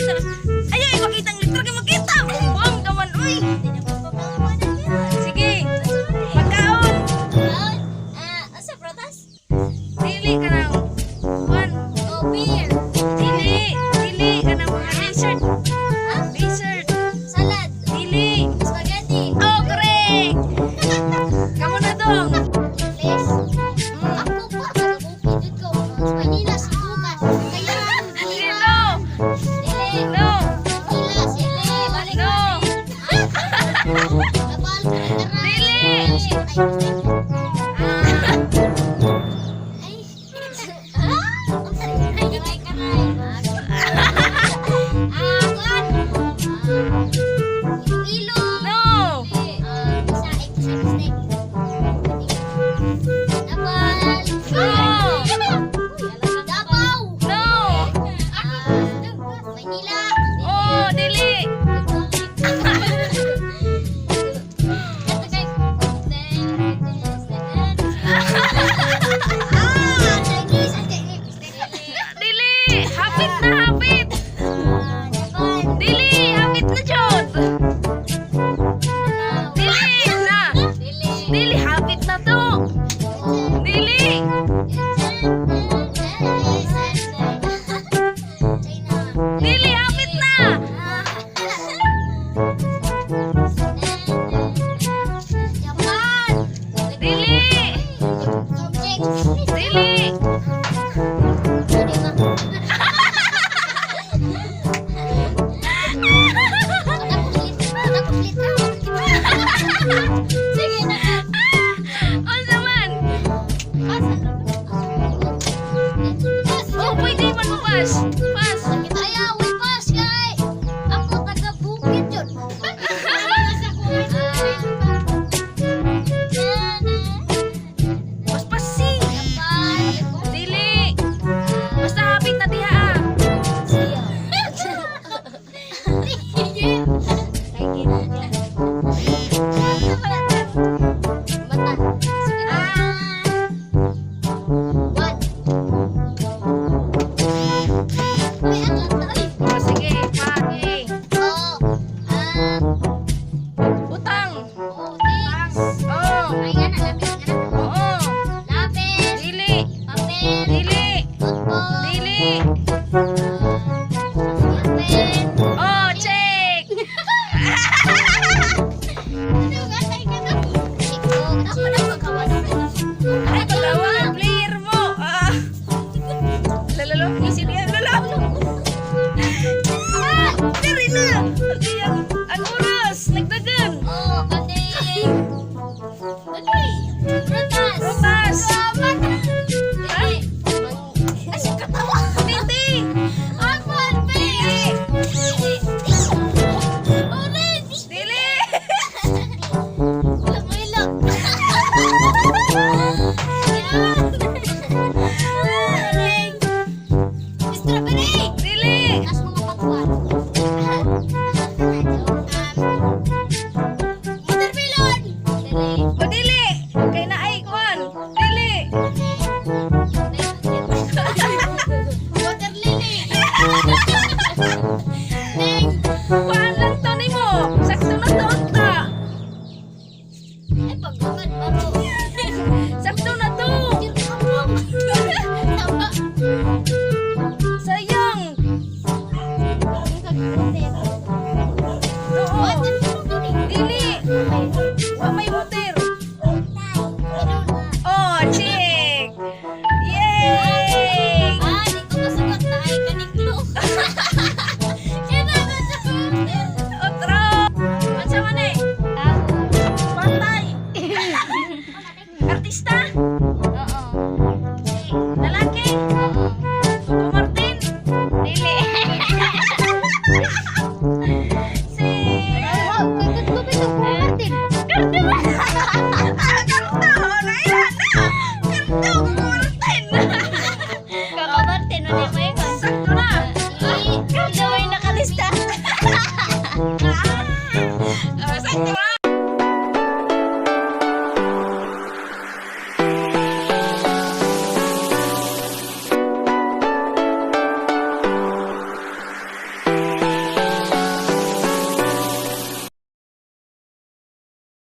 Makita. Ayaw, ipakita ang letra kay makita. Buang ka man, uy. Sige. Pagkaon. Kaon? Ah, asa prutas? Dili ka ng one. Oh, beer. Dili. Dili ka ng mga dessert. Ha? Dessert. Salad. Dili. Spaghetti. Oh, correct. Kamu na dong. Please. Ako pa, taga-bukid ko. Sa Manila, si Lucas. Kaya, Dili, no. Dili. No. Manila, sili. Balik. No. Nabal. Dili. Ay. Ah! Ang sarili. Karay, karay. Ah, kuan. Ah, Ilo-ilo. No. Ah, saing, saing, Nabal. No. Davao. No. Ah, Manila. Oh, dili.